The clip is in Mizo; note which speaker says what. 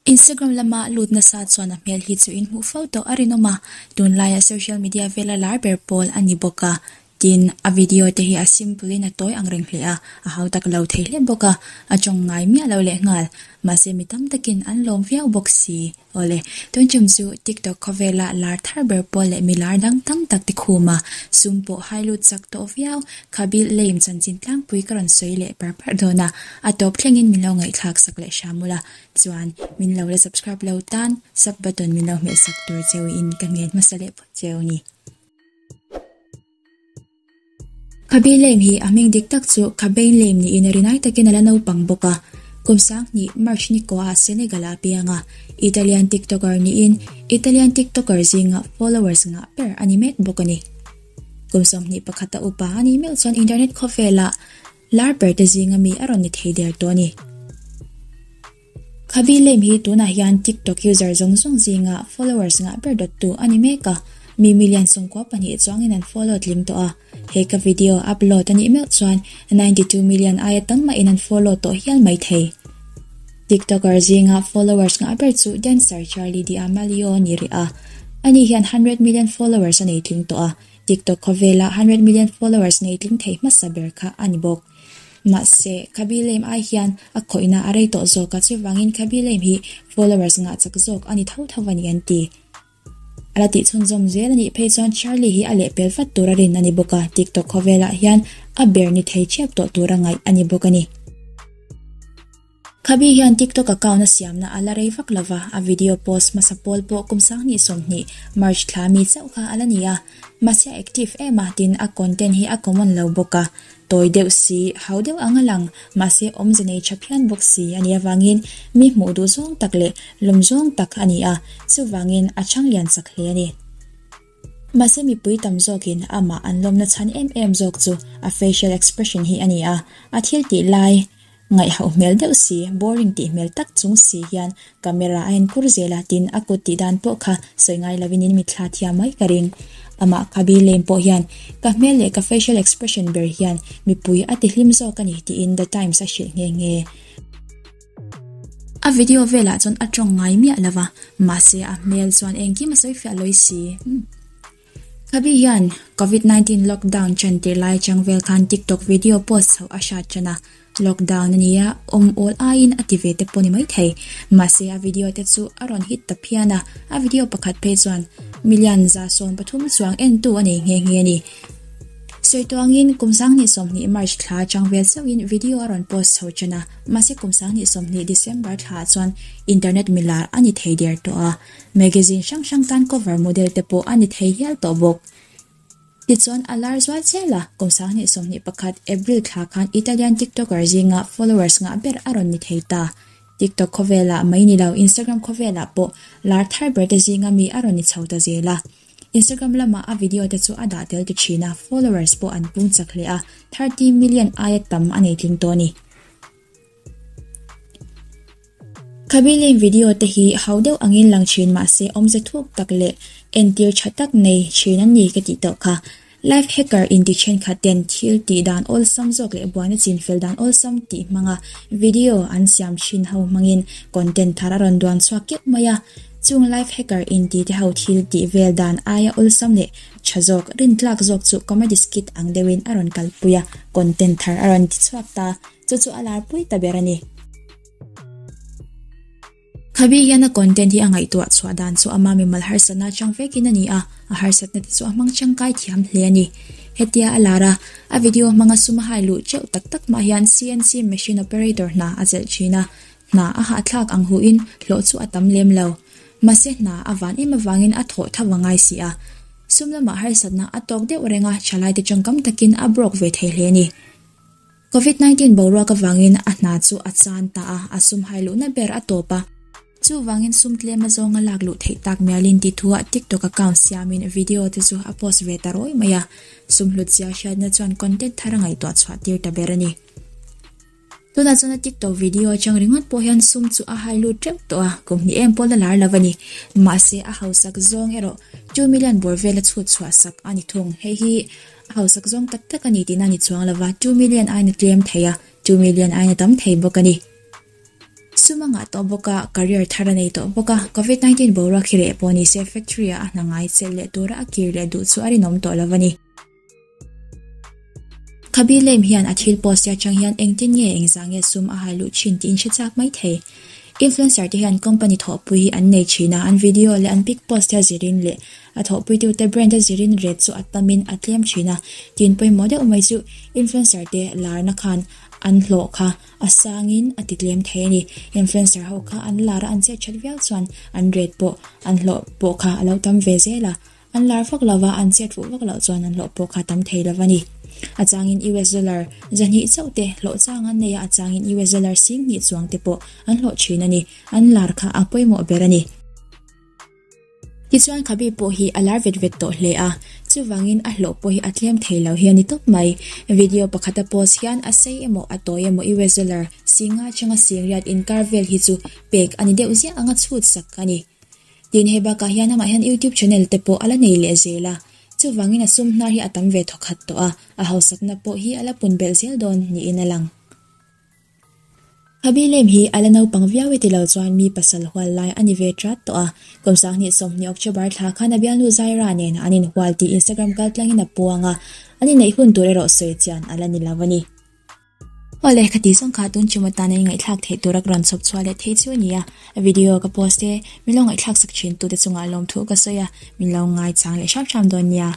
Speaker 1: Instagram lama lut nasa chuan a hmel hi chu in hmuh fo tawh a rinawm a, tunlaia social media vela lar ber pawl a ni bawk a. Tin, a video te hi a simple in a tawi ang reng hle a, a hau tak lo thei hle bawk a, a tawng ngai miah lo leh nghal. Mahse mi tam takin an lawm viau bawk si. Awle, tun tum chu TikTok khawvela lar thar ber pawl leh mi lar dang tam tak te khum a, sum pawh hai lut chak tawh viau. Khabil lame chanchin tlangpui ka rawn sawi leh par par dawn a, a tawp thlengin min lo ngaihthlak sak leh hram ula. Chuan, min lo la subscribe lo tan sub button min lo hmeh sak tur cheu in ka ngen hmasa leh phawt cheu ni. Khabi lame hi a hming dik tak chu Khabein lame niin a rinai takin a la naupang bawk a. Kum sanghnih March ni kawhah Senegal ah a piang a, Italian TikToker niin Italian TikToker zinga followers ngah ber a ni mek bawk a ni. Kum 21 a upa a nih meuh chuan internet khawvelah lar ber te zinga mi a rawn ni thei der tawh a ni. Khabi Lame hi tunah hian TikTok user zawng zawng zinga followers ngah ber dawttu a ni mek a, mi million 92 chuangin an follow tling tawh a, he ka video upload a nih meuh chuan 92 million aia tam mahin an follow tawh hial mai thei. TikToker zinga followers ngah ber chu dancer Charli D'Amelio a ni rih a, ani hian 100 million followers a nei tling tawh a, TikTok khawvela 100 million followers nei tling thei hmasa ber kha a ni bawk. Mahse, Khabi Lame ai hian a khawihna a rei tawh zawk a, chuvangin Khabi Lame hi followers ngah chak zawk a ni tho tho a ni an ti. A la tih chhunzawm zel a nih phei chuan Charlie hi a lehpel vat tur a rin a ni bawk a, TikTok khawvelah hian a ber ni thei ṭhiap tawh tur a ngaih a ni bawk a ni. Khabi hian TikTok account a siamna a la rei vak lo va, a video post hmasa pawl pawh kum 2020 March thla mi chauh kha a la ni a. Mahse a active em a, tin a content hi a common lo bawk a, tawi deuh si, hau deuh ang a lang, mahse awmze nei tha phian bawk si a nih avangin mi hmuh duh zawng tak leh lawm zawng tak a ni a, chuvangin a chhang lian chak hle a ni. Mahse mipui tam zawkin amah an lawmna chhan em em zawk chu a facial expression hi a ni a, a thil tih lai Ngaihhauh hmel deuh si, boring tih hmel tak chung si hian camera a en kur zel a, tin a kut tih dan pawh kha sawi ngai lovin in mitthla thiam mai ka ring. Amah Khabi Lame pawh hian ka hmel leh ka facial expression ber hian mipui a ti hlim zawk a ni tiin The Times a hrilh nghe nghe. A video velah chuan a tawng ngai miah lo va, mahse a hmel chuan engkim a sawi fiah lawi si. Khabi hian Covid 19 lockdown chan tir lai atang vel khan TikTok video post chhoh a hrat tan a, lockdown a nia awm awl aiin a ti ve te pawh ni mai thei. Mahse a video te chu a rawn hit ta phian a, a video pakhat phei chuan million 130 chuang entu a nei nghe nghe a ni. Sawi tuangin kum 2020 March thla atang vel chauhin video a rawn post chho tan a, mahse kum 2020 December thla ah chuan internet milar a ni thei der tawh a. Magazine hrang hrang tan cover model te pawh a ni thei hial tawh bawk. Tichuan a lar zual chial a, kum 2021 April thla khan Italian TikToker zinga followers ngah ber a rawn ni thei ta. TikTok khawvelah mai ni lo Instagram khawvelah pawh lar thar ber te zinga mi a rawn ni chho ta zel a. Instagram lama a video te chu a dah tel ti thin a, followers pawh an pung chak hle a, 30 million aia tam a nei tling tawh a ni. Khabileng video te hi hau deuh angin lang thin mahse awmze thuk tak leh entir tha tak nei thin an ni ka tih tawh kha. Life hacker inti thenkhat ten thil tih dan awlsam zawk leh buaina chinfel dan awlsam tih hmanga video an siam thin ho hmangin content thar a rawn duan chhuak keuh mai a. Chung life hacker inti te ho thil tih vel dan aia awlsam leh tha zawk rintlak zawk chu comedy skit ang deuhin a rawn kalpui a, content thar a rawn ti chhuak ta. Chu chu a larpui ta ber a ni. Khabi hian a content hi a ngaihtuah chhuah dan chu ama mimal harsatna atang vekin a ni a, a harsatna te chu a hmang tangkai thiam hle a ni. Hetia a lar a, a video hmanga sum a hai luh teuh tak tak mah hian CNC machine operator hna a chelh thin a, hna a hahthlak ang huhin hlawh chu a tam lem lo. Mahse hna a van em avangin a thawh tho a ngai si a. Sum lamah harsatna a tawk deuh reng a, thalaite tangkam takin a broke ve thei hle a ni. Covid 19 boruak avangin a hna chu a chan ta a, a sum hai luhna ber a tawp a. Chuvangin sum tlem a zawnga lak luh theih tak mialin ti thuah TikTok account siamin video te chu a post ve ta rawi mai a, sum hlut zia hriatna chuan content thar a ngaihtuah chhuah tir ta ber a ni. Tunah chuan a TikTok video atang ringawt pawh hian sum chu a hai lut teuh tawh a, kum hnih em pawh la lar lo a ni. Mahse a hausak zawng erawh 2 million bawr vel a chhut chhuah sak a ni thung. Hei hi A hausak zawng tak tak a ni tihna a ni chuang lova, 2 million aiin a tlem thei a, 2 million aiin a tam thei bawk a ni. Sum a ngah tawh bawk a, career thar a nei tawh bawk a, Covid 19 boruak hi reh pawh ni se factory ah a hna ngai chelh leh tura a kir leh duh chu a rinawm tawh lo a ni. Khabi lem hian a thil post te atang hian engtin nge engzah nge sum a hai luh thin tih in hre chak mai thei. Influencer te hian company thawhpui hi an nei thin a, an video leh an pic post te a zirin leh a thawhpuitute brand a zirin rate chu a tamin a tlem thin a. Tin pawimawh deuh mai chu influencer te larna khan an hlawh kha a sangin a ti tlem thei a ni. Influencer ho kha an lar a an chet that viau chuan an rate pawh an hlawh pawh kha a lo tam ve zel a. An lar vak lova an chet fuh vak loh chuan an hlawh pawh kha tam thei lo a ni. A changin US dollar zahnih chauh te hlawh chang an nei a, a changin US dollar singhnih chuang te pawh an hlawh thin a ni. An lar kha a pawimawh ber a ni. Tichuan Khabi pawh hi a lar vet vet tawh hle a, chuvangin a hlawh pawh hi a tlem thei lo hi a ni tawp mai. Video pakhata post hian a sei emaw a tawi emaw US dollar singa atanga singriat inkar vel hi chu pek a ni deuh ziah anga chhut sak a ni. Tin hei bakah hian amah hian YouTube channel te pawh a la nei leh zel a, chuvangin a sum hnar hi a tam ve thawkhat tawh a, a hausakna pawh hi a la pun belh zel dawn niin a lang. Khabi lem hi a la naupang viau e tilo chuan mi pasal hual lai a ni ve trat tawh a, kum 2020 October thla khan a bialnu Zaira nen an inhual tih Instagram kaltlangin a puang a, an inneih hun tur erawh sawi chian a la ni lo a ni. Awle, ka tih zawng kha tun chum atana i ngaihthlak theih tura ka rawn chhawp chhuah leh thei chu a ni a, video ka post e, min lo ngaihthlak sak thin tute chungah lawmthu ka sawi a, min lo ngaichang leh hram hram dawn nia.